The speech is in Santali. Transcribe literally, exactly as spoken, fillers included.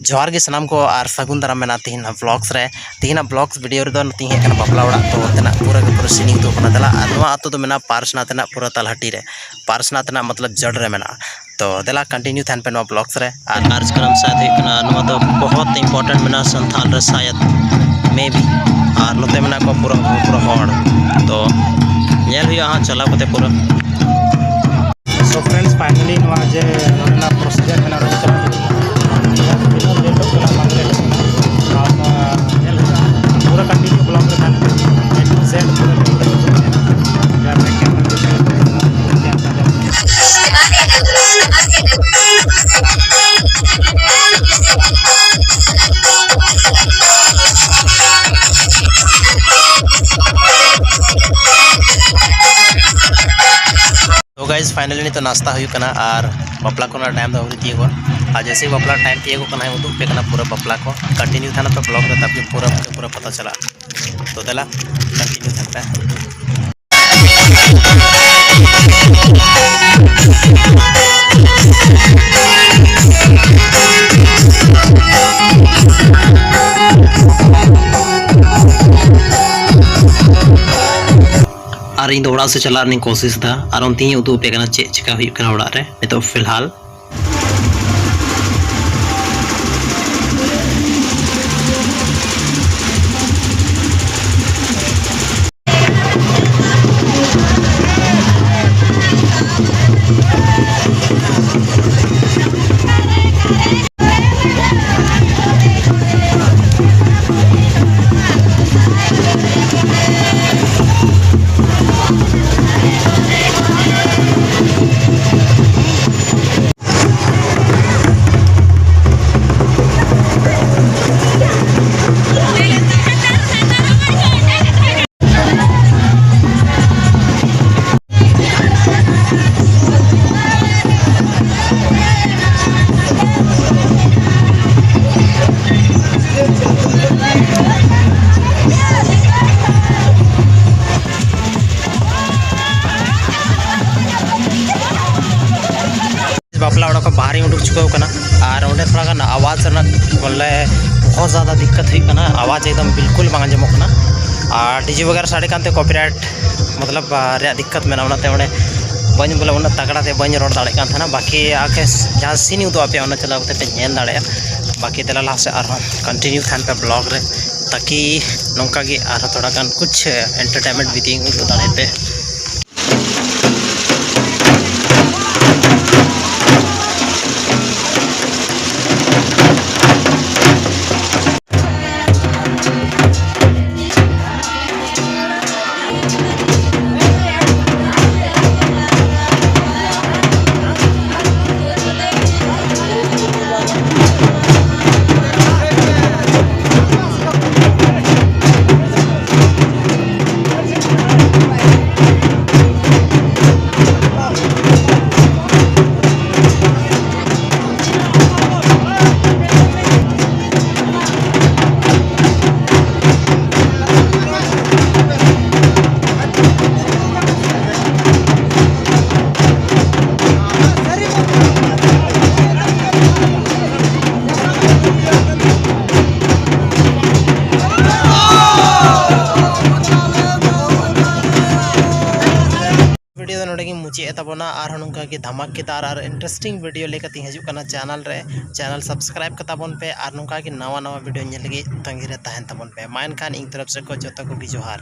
ᱡᱚᱦᱟᱨ ᱜᱮ ᱥᱟᱱᱟᱢ ᱠᱚ ᱟᱨ ᱥᱟᱹᱜᱩᱱ ᱫᱟᱨᱟᱢ ᱢᱮᱱᱟᱜᱼᱟ ᱛᱤᱦᱤᱧ ᱱᱟᱜ vlogs ᱨᱮ᱾ ᱛᱤᱦᱤᱧ ᱱᱟᱜ vlogs video ᱨᱮᱫᱚ ᱱᱚᱛᱮᱧ ᱦᱮᱡ ᱟᱠᱟᱱᱟ ᱵᱟᱯᱞᱟ ᱚᱲᱟᱜ, ᱛᱚ ᱚᱱᱛᱮᱱᱟᱜ ᱯᱩᱨᱟᱹ ᱜᱮ ᱯᱩᱨᱟᱹ scene ᱤᱧ ᱩᱫᱩᱜ ᱟᱠᱟᱱᱟ᱾ ᱫᱮᱞᱟ, ᱟᱨ ᱱᱚᱣᱟ ᱟᱹᱛᱩ ᱫᱚ ᱢᱮᱱᱟᱜᱼᱟ ᱯᱟᱨᱥᱱᱟᱛᱷ ᱨᱮᱱᱟᱜ ᱯᱩᱨᱟᱹ ᱛᱟᱞᱦᱟᱴᱤ ᱨᱮ, ᱯᱟᱨᱥᱱᱟᱛᱷ ᱨᱮᱱᱟᱜ ᱢᱚᱛᱞᱚᱵ ᱡᱚᱲ ᱨᱮ ᱢᱮᱱᱟᱜᱼᱟ᱾ ᱛᱚ ᱫᱮᱞᱟ continue ᱛᱟᱦᱮᱱ ᱯᱮ ᱱᱚᱣᱟ vlogs ᱨᱮ᱾ ᱟᱨ ᱠᱟᱨᱡᱚᱠᱨᱚᱢ ᱥᱟᱭᱟᱫ ᱦᱩᱭᱩᱜ ᱠᱟᱱᱟ, ᱱᱚᱣᱟ ᱫᱚ ᱵᱚᱦᱚᱛ important ᱢᱮᱱᱟᱜᱼᱟ ᱥᱟᱱᱛᱷᱟᱞ ᱨᱮ ᱥᱟᱭᱟᱫ, maybe᱾ ᱟᱨ ᱱᱚᱛᱮ ᱢᱮᱱᱟᱜ ᱠᱚᱣᱟ ᱯᱩᱨᱟᱹ, ᱯᱩᱨᱟᱹ ᱦᱚᱲ᱾ ᱛᱚ ᱧᱮᱞ ᱦᱩᱭᱩᱜᱼᱟ ᱦᱟᱸᱜ ᱪᱟᱞᱟᱣ ᱠᱟᱛᱮ ᱯᱩᱨᱟᱹ᱾ So friends, finally ᱱᱚᱣᱟ ᱡᱮ ᱱᱚᱰᱮᱱᱟᱜ procedure ᱢᱮᱱᱟᱜᱼᱟ, ᱚᱱᱟ ᱪᱟᱞᱟᱣ ᱠᱟᱛᱮ ᱛᱤᱱᱟᱹᱜ ᱞᱮᱴᱚᱜ ᱠᱟᱱᱟ ᱵᱟᱝ ᱞᱮᱴᱚᱜ ᱠᱟᱱᱟ, ᱟᱨ, ᱟᱨ ᱧᱮᱞ ᱦᱩᱭᱩᱜᱼᱟ᱾ ᱯᱩᱨᱟᱹ continue vlog ᱨᱮ ᱛᱟᱦᱮᱱ ᱯᱮ, A to Z ᱯᱩᱨᱟᱹ video ᱨᱮ ᱧᱮᱞ ᱧᱟᱢᱟ᱾ ᱡᱟᱦᱟᱸ ᱵᱮᱠ ᱠᱮᱢᱮᱨᱟ ᱫᱤᱥᱚᱢ ᱨᱮ ᱧᱮᱞ ᱧᱟᱢ ᱠᱟᱱᱟ᱾ ᱛᱚ guys, finally ᱱᱤᱛᱚᱜ ᱱᱟᱥᱛᱟ ᱦᱩᱭᱩᱜ ᱠᱟᱱᱟ ᱟᱨ ᱵᱟᱯᱞᱟ ᱠᱚᱨᱮᱱᱟᱜ time ᱫᱚ ᱟᱹᱣᱨᱤ ᱛᱤᱭᱳᱜᱚᱜᱼᱟ᱾ ᱟᱨ ᱡᱮᱭᱥᱮ ᱵᱟᱯᱞᱟ time ᱛᱤᱭᱳᱜᱚᱜ ᱠᱟᱱᱟ, ᱩᱫᱩᱜ ᱯᱮ ᱠᱟᱱᱟ ᱯᱩᱨᱟᱹ ᱵᱟᱯᱞᱟ ᱠᱚ᱾ Continue ᱛᱟᱦᱮᱱᱟ ᱯᱮ vlog ᱨᱮ, ᱛᱟᱨᱯᱚᱨᱮ ᱯᱩᱨᱟᱹ, ᱯᱩᱨᱟᱹ ᱯᱟᱛᱟ ᱪᱟᱞᱟᱜᱼᱟ᱾ ᱛᱚ ᱫᱮᱞᱟ, continue ᱛᱟᱦᱮᱱ ᱯᱮ᱾ ᱟᱨ ᱤᱧ ᱫᱚ ᱚᱲᱟᱜ ᱥᱮᱫ ᱪᱟᱞᱟᱜ ᱨᱮᱱᱟᱜ ᱤᱧ ᱠᱳᱥᱤᱥ ᱮᱫᱟ, ᱟᱨ ᱚᱱᱛᱮᱧ ᱩᱫᱩᱜ ᱟᱯᱮ ᱠᱟᱱᱟ ᱪᱮᱫ ᱪᱮᱠᱟ ᱦᱩᱭᱩᱜ ᱠᱟᱱᱟ ᱚᱲᱟᱜ ᱨᱮ ᱱᱤᱛᱚᱜ ᱯᱷᱤᱞᱦᱟᱞ᱾ ᱴᱚᱞᱟ ᱚᱲᱟᱜ ᱠᱷᱚᱱ ᱵᱟᱦᱨᱮᱧ ᱩᱰᱩᱠ ᱪᱩᱠᱟᱹᱣ ᱠᱟᱱᱟ᱾ ᱟᱨ ᱚᱸᱰᱮ ᱛᱷᱚᱲᱟ ᱜᱟᱱ ᱟᱣᱟᱡᱽ ᱨᱮᱱᱟᱜ ᱵᱚᱞᱮ ᱵᱚᱦᱩᱛ ᱡᱟᱫᱟ ᱫᱤᱠᱠᱟᱛ ᱦᱩᱭᱩᱜ ᱠᱟᱱᱟ, ᱟᱣᱟᱡᱽ ᱮᱠᱫᱚᱢ ᱵᱤᱞᱠᱩᱞ ᱵᱟᱝ ᱟᱸᱡᱚᱢᱚᱜ ᱠᱟᱱᱟ᱾ ᱟᱨ ᱰᱤᱡᱮ ᱵᱟᱜᱟᱨ ᱥᱟᱰᱮ ᱠᱟᱱᱛᱮ ᱠᱚᱯᱤᱨᱟᱭᱤᱴ ᱢᱚᱛᱞᱚᱵ ᱨᱮᱭᱟᱜ ᱫᱤᱠᱠᱟᱛ ᱢᱮᱱᱟᱜᱼᱟ, ᱚᱱᱟᱛᱮ ᱚᱸᱰᱮ ᱵᱟᱹᱧ ᱵᱚᱞᱮ ᱩᱱᱟᱹᱜ ᱛᱟᱜᱲᱟ ᱛᱮ ᱵᱟᱹᱧ ᱨᱚᱲ ᱫᱟᱲᱮᱭᱟᱜ ᱠᱟᱱ ᱛᱟᱦᱮᱱᱟ᱾ ᱵᱟᱹᱠᱤ ᱟᱯᱮ ᱡᱟᱦᱟᱸ ᱥᱤᱱᱤᱧ ᱩᱫᱩᱜ ᱟᱯᱮᱭᱟ, ᱚᱱᱟ ᱪᱟᱞᱟᱣ ᱠᱟᱛᱮ ᱯᱮ ᱧᱮᱞ ᱫᱟᱲᱮᱭᱟᱜᱼᱟ᱾ ᱵᱟᱹᱠᱤ ᱫᱮᱞᱟ ᱞᱟᱦᱟ ᱥᱮᱫ ᱟᱨᱦᱚᱸ ᱠᱚᱱᱴᱤᱱᱤᱭᱩ ᱛᱟᱦᱮᱱ ᱯᱮ ᱵᱞᱚᱜ ᱨᱮ, ᱛᱟᱠᱤ ᱱᱚᱝᱠᱟ ᱜᱮ ᱟᱨᱦᱚᱸ ᱛᱷᱚᱲᱟ ᱜᱟᱱ ᱠᱩᱪᱷ ᱮᱱᱴᱟᱨᱴᱮᱱᱢᱮᱱᱴ ᱵᱷᱤᱰᱤᱭᱳᱧ ᱩᱫᱩᱜ ᱫᱟᱲᱮᱭᱟᱯᱮ᱾ ᱵᱷᱤᱰᱤᱭᱳ ᱫᱚ ᱱᱚᱰᱮ ᱜᱮᱧ ᱢᱩᱪᱟᱹᱫ ᱮᱫ ᱛᱟᱵᱚᱱᱟ᱾ ᱟᱨᱦᱚᱸ ᱱᱚᱝᱠᱟ ᱜᱮ ᱫᱷᱟᱢᱟᱠᱮᱫᱟᱨ ᱟᱨ ᱤᱱᱴᱟᱨᱮᱥᱴᱤᱝ ᱵᱷᱤᱰᱤᱭᱳ ᱞᱮᱠᱟᱛᱮᱧ ᱦᱤᱡᱩᱜ ᱠᱟᱱᱟ ᱪᱮᱱᱮᱞ ᱨᱮ᱾ ᱪᱮᱱᱮᱞ ᱥᱟᱵᱥᱠᱨᱟᱭᱤᱵᱽ ᱠᱟᱛᱟ ᱵᱚᱱ ᱯᱮ ᱟᱨ ᱱᱚᱝᱠᱟ ᱜᱮ ᱱᱟᱣᱟ ᱱᱟᱣᱟ ᱵᱷᱤᱰᱤᱭᱳ ᱧᱮᱞ ᱞᱟᱹᱜᱤᱫ ᱛᱟᱺᱜᱤ ᱨᱮ ᱛᱟᱦᱮᱱ ᱛᱟᱵᱚᱱ ᱯᱮ᱾ ᱢᱟ ᱮᱱᱠᱷᱟᱱ ᱤᱧ ᱛᱚᱨᱚᱯ ᱥᱮᱫ ᱠᱷᱚᱱ ᱡᱚᱛᱚ ᱠᱚᱜᱮ ᱡᱚᱦᱟᱨ᱾